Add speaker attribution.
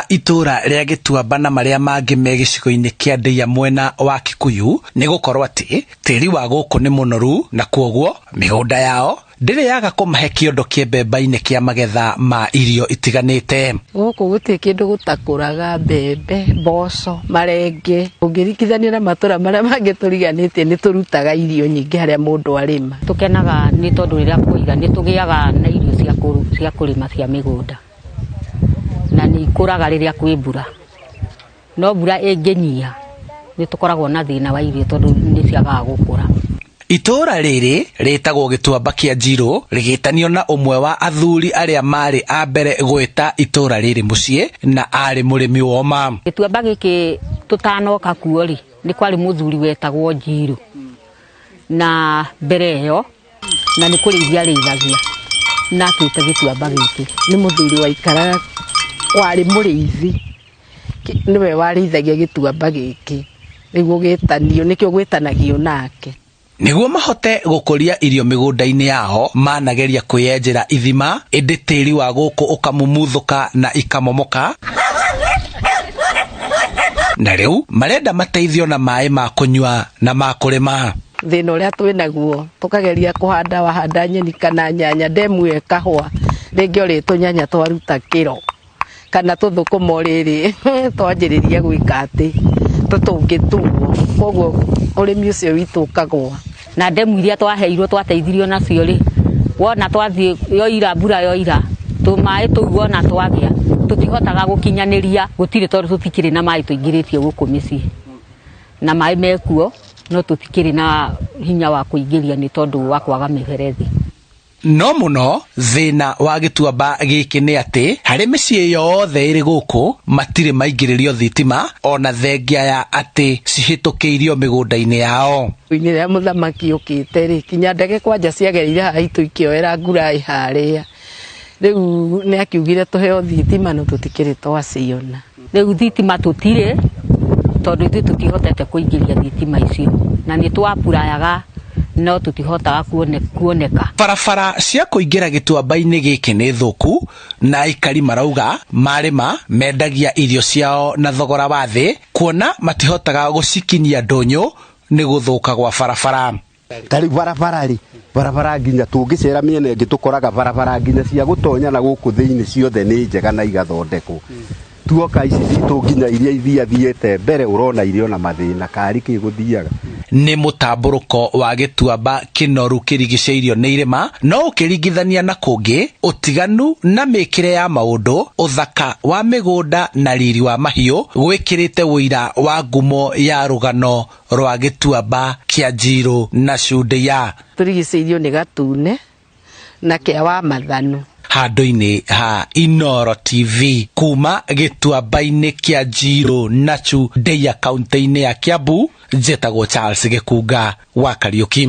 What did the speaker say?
Speaker 1: Itũũra rĩa Gĩtuamba na marĩa mangĩ me gĩcigo-inĩ kĩa Ndeiya mwena wa Kikuyu nĩ gũkorwo atĩ tĩri wa gũkũ nĩ mũnoru na kwoguo mĩgũnda yao ndĩrĩ yaga kũmahe kĩondo kĩembemba-inĩ kĩa magetha ma irio itiganĩte.
Speaker 2: Gũkũ gũtirĩ kĩndũ gũtakũraga, mbembe, mboco, marenge. Ũngĩringithania na matũra marĩa mangĩ tũriganĩtie nĩ tũrutaga irio nyingĩ harĩa mũndũ arĩma.
Speaker 3: Tũkenaga nĩ tondũ rĩrĩa kwoira nĩ tũgĩaga na irio cia kũrĩma cia mĩgũnda na nĩ ikũraga rĩrĩa kwĩ mbura, no mbura ĩngĩnyiha nĩ tũkoragwo na thĩna wa irio tondũ nĩ ciagaga gũkũra.
Speaker 1: Itũũra rĩrĩ rĩtagwo Gĩtuamba kĩa Njirũ rĩgĩtanio na ũmwe wa athuri arĩa marĩ a mbere gwĩta itũũra rĩrĩ mũciĩ na arĩ mũrĩmi woma.
Speaker 3: Gĩtuamba gĩkĩ tũtanoka kuo rĩ, nĩ kwarĩ mũthuri wetagwo Njirũ na mbere ĩyo na nĩ kũrĩithia arĩithagia na akĩte gĩtuamba gĩkĩ.
Speaker 2: Nĩ mũthuri waikaraga warĩ mũrĩithi, nĩwe warĩithagia gĩtuamba gĩkĩ, rĩu gũgĩtanio, nĩkĩo gwĩtanagio nake.
Speaker 1: Nĩguo mahote gũkũria irio mĩgũnda-inĩ yao manageria kwĩyenjera ithima, ĩndĩ tĩri wa gũkũ ũkamumuthũka na ikamomoka, na rĩu marenda mateithio na maĩ ma kũnyua na ma kũrĩma.
Speaker 2: Thĩna ũrĩa twĩ naguo tũkageria kũhanda, wahanda nyeni kana nyanya, ndemu ĩyo ĩkahũa, rĩngĩ o rĩ tũnyanya twaruta kĩro kana tũthũkũma o rĩrĩ twanjĩrĩria gwĩka atĩ tũtũngĩtuo, koguo ũrĩmi ũcio witũ ũkagũa.
Speaker 3: Na ndemu iria twaheirwo twateithirio nacio rĩ, wona twathiĩ yoira mbura yoira, tũmaĩ tũu wona twagĩa tũtihotaga gũkinyanĩria, gũtirĩ tondũ tũtikĩrĩ na maĩ tũingĩrĩtie gũkũ mĩciĩ, na maĩ mekuo no tũtikĩrĩ na hinya wa kũingĩria nĩ tondũ wa kwaga mĩberethi.
Speaker 1: No mũno thĩna wa gĩtuamba gĩkĩ nĩ atĩ harĩ mĩciĩ yothe ĩrĩ gũkũ matirĩ maingĩrĩrio thitima ona thengia ya atĩ cihĩtũkĩirio mĩgũnda-inĩ yao.
Speaker 2: Rĩrĩa mũthamaki ũkĩte rĩ, kinya ndege kwanja ciagereire haha itũ ikĩoera nguraĩ harĩa, rĩu nĩ akiugire tũheo thitima no tũtikĩrĩ twaciona.
Speaker 3: Rĩu thitima tũtirĩ tondũ ithuĩ tũtihotete kũingĩria thitima icio na nĩ twapurayaga no tũtihotaga kuoneka.
Speaker 1: Barabara cia kũingĩra gĩtuamba-inĩ gĩkĩ nĩ thũku na aikari marauga marĩma mendagia irio ciao na thogora wa thĩ kuona matihotaga gũcikinyia ndũnyũ nĩ gũthũka gwa barabara.
Speaker 4: Ta rĩu barabara rĩ, barabara nginya tũngĩcera mĩena ĩngĩ tũkoraga barabara nginya cia gũtonya na gũkũ thĩinĩ ciothe nĩ njega na igathondekwo. Tuoka ici citũ nginya iria ithiathiĩte mbere ũrona irĩ ona mathĩna karĩ kĩ gũthiaga.
Speaker 1: Nĩ mũtambũrũko wa gĩtuamba kĩnoru kĩrigicĩirio nĩ irĩma, no ũkĩringithania na kũngĩ, ũtiganu na mĩkĩre ya maũndũ, ũthaka wa mĩgũnda na riri wa mahiũ gwĩkĩrĩte ũira wa ngumo ya rũgano rwa gĩtuamba kĩa Njirũ na Cundeya.
Speaker 2: Tũrigicĩirio nĩ Gatune na kĩa wa Mathanu.
Speaker 1: Handũ-inĩ ha Inooro TV kuma gĩtuamba-inĩ kĩa Njirũ na Cundeya kaunti-inĩ ya Kiambu, njĩtagwo Charles Gĩkunga wa Kariuki.